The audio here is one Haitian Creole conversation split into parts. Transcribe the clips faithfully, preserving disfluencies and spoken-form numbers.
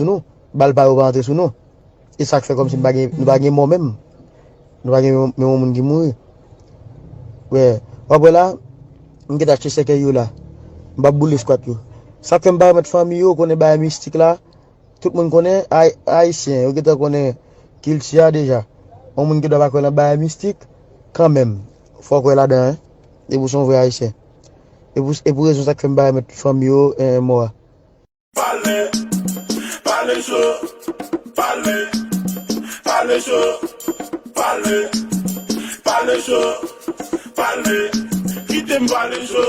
nou, bal pa yo pa antre sou nou. E sa k fè kòmsi nou pa gen, nou pa gen mò menm. Nou pa gen menm, menm yon moun ki mouri. Wè, w ap wè la, m gentan achte sèkèy yo la. M p ap boule skwat yo. Sa k fè m pa remèt fanmi yo, konnen bagay mistik la, tout moun konnen, ay-, ayisyen, yo gentan konnen kilti a deja. Yon moun ki dwa pa kwè nan bagay mistik, kanmenm, fò w kwè ladan, en. E pou se yon vrè ayisyen. E pou, e pou rezon sa k fè m pa remèt fanmi yo, en, mò a. Pale, pale cho, pale, pale cho, pale, pale cho, pale, kite m pale cho.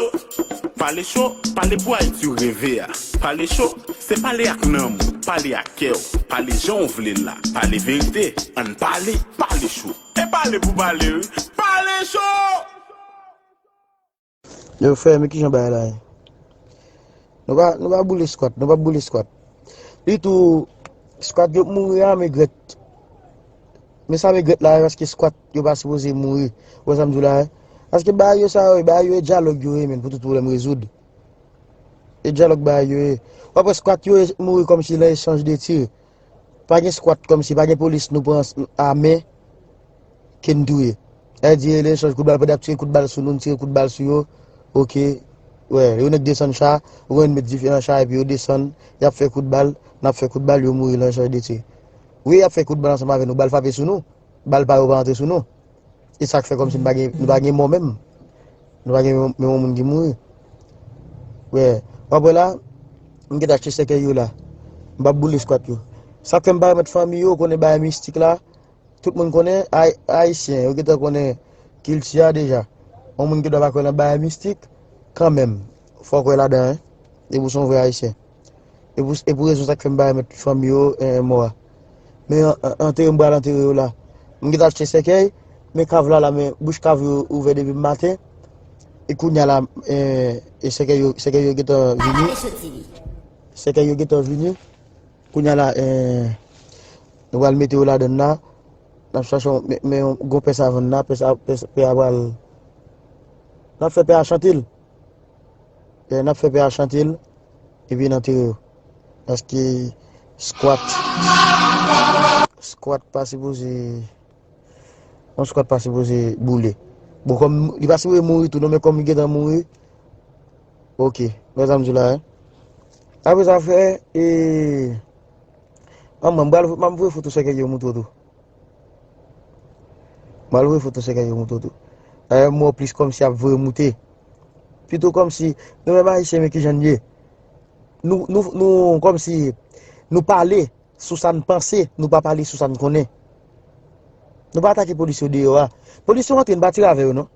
Pale cho, pale pou Ayiti w reve a. Pale cho, se pale ak nanm ou, pale ak kè w, pale jan w vle l la, pale verite, ann pale, pale cho. E pale pou pale wi, pale cho! Yo frè, men kijan bagay la ye. Nou pa, nou pa boule skwat, nou pa boule skwat. Li tou, skwat yo mouri a, men grèt. Men sa men grèt la, paske skwat yo pa sipoze mouri. Ou wè sa m di w la, e? Paske bagay yo sa yo, bagay yo e dyalòg yo ye, men pou tout pwoblèm rezoud. E dyalòg bagay yo ye. W ap wè skwat yo e mouri kòmsi nan echanj de tir. Pa gen skwat kòmsi, pa gen polis nou pran a men ke n touye. Sa vle di, e echanj kout bal, pandan y ap tire kout bal sou nou, n tire kout bal sou yo. Oke. Wè, yo nèk desann cha, ou konn met dife nan cha, epi yo desann, y ap fè kout bal, n ap fè kout bal, yo mouri nan echanj de tir. Wi, y ap fè kout bal ansanm avè nou, bal frape sou nou, bal pa yo pa antre sou nou. E sa k fè kòmsi nou pa gen, nou pa gen mò menm. Nou pa gen menm, menm yon moun ki mouri. Wè, w ap wè la, m gentan achte sèkèy yo la. M p ap boule skwat yo. Sa k fè m pa remèt fanmi yo, konnen bagay mistik la, tout moun konnen, ay-, ayisyen, yo gentan konnen kilti a deja. Yon moun ki dwa pa kwè nan bagay mistik, kanmenm, fò w kwè ladan, en. E pou se yon vrè ayisyen. E pou, e pou rezon sa k fè m pa remèt fanmi yo, en, mò a. Men an-, an-, antere m pral antere yo la. M gentan achte sèkèy, men kav la la, men bouch kav yo ouvè depi maten. E kounye a la, en, e sèkèy yo, sèkèy yo gentan vini. Sèkèy yo gentan vini. Kounye a la, en, nou pral mete yo ladann la. N ap chache yon, men, men yon gwo pè savann la, pè sa, pè, pè a pral, n ap fè pè a chante l. E, n ap fè pè a chante l, epi n antere yo. Paske skwat, skwat pa sipoze, yon skwat pa sipoze boule. Bon, kòm li pa sipoze mouri tou, non, men kòm li gentan mouri, oke. Wè sa m di w la, en. Apre sa, frè, e, an mwen, m pral, m ap voye foto sèkèy yo montre w tou. M al voye foto sèkèy yo montre w tou. Dayè, m wè w plis kòmsi ap voye moute. Pito kòmsi, nou menm ayisyen, men kijan n ye. Nou, nou, nou, kòmsi, nou pale sou sa n panse, nou pa pale sou sa n konnen. Nou pa atake polis yo deyò a. Polis yo antre, n pa tire avè yo, non.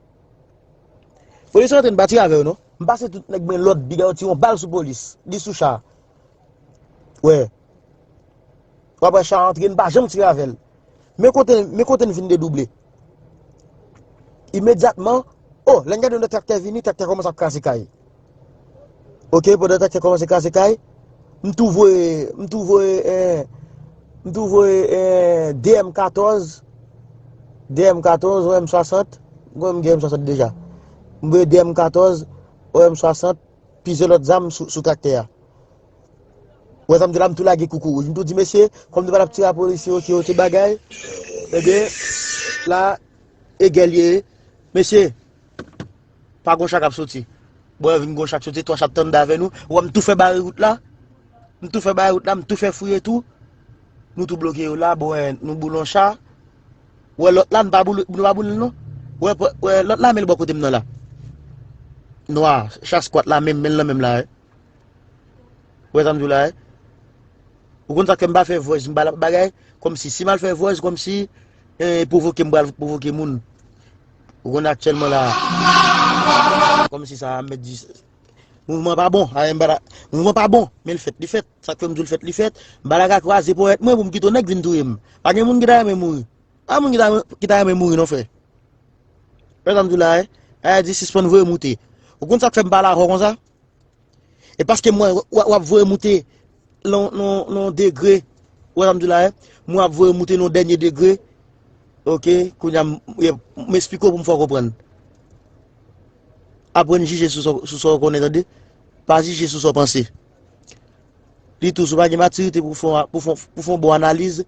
Polis yo antre, n pa tire avè yo, non. M pase tout nèg men lòd, bida yo tire yon bal sou polis. Li sou cha. Wè. W ap wè cha antre, n pa janm tire avè l. Men kote, men kote n vin dedouble. Imedyatman, o, lè n gade yon lòt traktè vini, traktè kòmanse ap kraze kay. Oke, pandan traktè kòmanse kraze kay, m tou voye, m tou voye, eh, m tou voye, eh, de M katòz, de M katòz, yon M swasant, m gen M swasant deja. M voye de M katòz, yon M swasant, plizyè lòt zam sou, sou traktè a. Ou wè sa m di la, m tou lage koukou wouj. M tou di, mesye, kòm nou pa t ap tire a polisye, oke, oke, bagay. Ebyen, la, e gè l ye. Mesye, pa gon cha k ap soti. Bon, vin gon cha k soti, twa cha ap tande avè nou. Ou wè, m tou fè bare wout la. M tou fè bare wout la, m tou fè fouye tou. Nou tou bloke yo la, bon, eh, nou boule yon cha. Ou wè lòt la, nou pa boule, nou pa boule l non. Ou wè, ou wè lòt la, men l bò kote m nan la. Nwa, cha skwat la, menm, men l nan men m la, eh. Ou wè sa m di w la, eh? Ou konn sa k fè m pa fè voice, m pa la bagay, kòmsi, si m al fè voice, kòmsi, eh, pwovoke m pral pwovoke moun. Ou konn aktyèlman la, kòmsi sa, m mèt di, mouvman pa bon, a, m pa la, mouvman pa bon, men l fèt, li fèt. Sa k fè m di w l fèt, li fèt. M pa la ka kwaze ponyèt mwen pou m kite yon nèg vin touye m. Pa gen moun ki ta renmen mouri. Pa moun ki ta, ki ta renmen mouri non, frè. Wè sa m di w la, eh? A di sispann voye moute. Ou konn sa k fè m pale avè w konsa? E paske m wè w, w ap voye moute nan, nan, nan degre. Ou wè sa m di w la, eh? M wè w ap voye moute nan dènye degre. Oke, kounye a m, m, m esplike w pou m fè w konprann. Aprann jije sou sa, sou sa w konnen, tande? Pa jije sou sa w panse. Li tou, si w pa gen matirite pou fè, pou fè, pou fè yon bon analiz,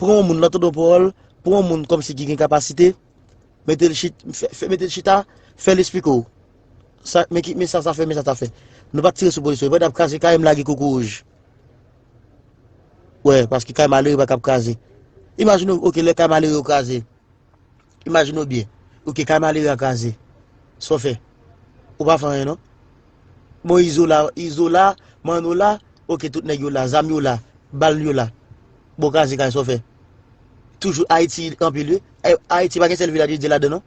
pran yon moun, lè w tande yon pawòl, pran yon moun kòmsi ki gen kapasite, mete l chit-, fè, fè, mete l chita, fè l esplike w. Sa, men ki, men sa sa fè, men sa sa fè. Nou pa t tire sou polisyon. Yo pa t ap kraze kay, m lage koukouwouj. Wè, paske kay malere pa kab kraze. Imajine w, oke, lè kay malere yo kraze. Imajine w byen. Oke, kay malere a kraze. Sa w fè? Ou pa fè anyen, non? Bon, Izola, Izola, Manola, oke, tout nèg yo la, zam yo la, bal yo la. Bon, kraze kay, sa w fè? Toujou Ayiti anpil, wi. Ay-, Ayiti pa gen sèl Vilaj de Dye ladan, non?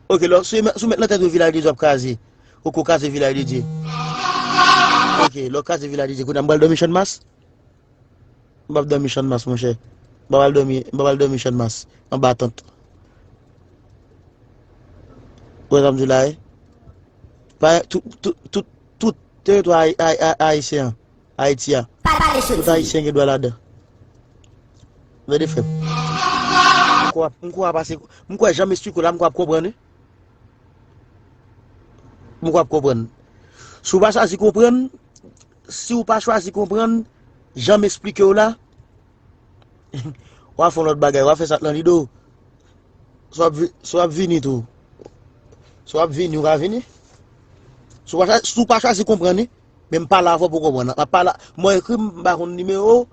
Oke, lò, si w met, si w met nan tèt ou Vilaj de Dye ap kraze, ou ko kraze Vilaj de Dye. Oke, lè w kraze Vilaj de Dye, kounye a m pral dòmi Channmas? M p ap dòmi Channmas, monchè. M p ap al dòmi, m p ap al dòmi Channmas, anba tant. Ou wè sa m di w la, wi? Pa, tout, tout, tout, tout teritwa ay-, ay-, ay-, ayisyen an, Ayiti a, tout ayisyen gen dwa ladan. Tande, frè m. M kwè, m kwè w ap pase, m kwè jan m esplike w la, m kwè w ap konprann, wi. M kwè w ap konprann. Si w pa chwazi konprann, si w pa chwazi konprann jan m esplike w la, w a fè yon lòt bagay, w a fè sa k nan lide w. Si w ap vi-, si w ap vini tou. Si w ap vini, ou ka vini. Si w pa chwa-, si w pa chwazi konprann, wi, men m pale avè w pou w konprann. M ap pale, mwen ekri, m pa konn nimewo w.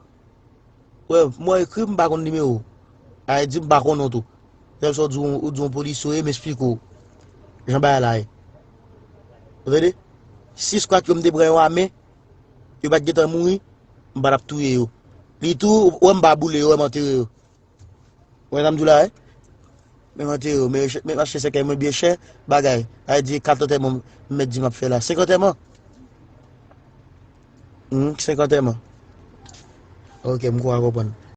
Wè, mwen ekri, m pa konn nimewo w. A di m pa konnen w tou. Lè sa w di w, ou di yon polisye w ye, m esplike w jan bagay la ye. Ou tande? Si skwat yo m te pran yo a men, yo pa t gentan mouri, m pa t ap touye yo. Li tou, ou wè m pa boule yo, wè m antere yo. Ou wè sa m di w la, wi? Men m antere yo, men, men m achte sèkèy mwen byen chè, bagay. A di kat antèman m mèt di m ap fè la. Senk antèman? Hmm, senk antèman. Oke, m kwè w konprann.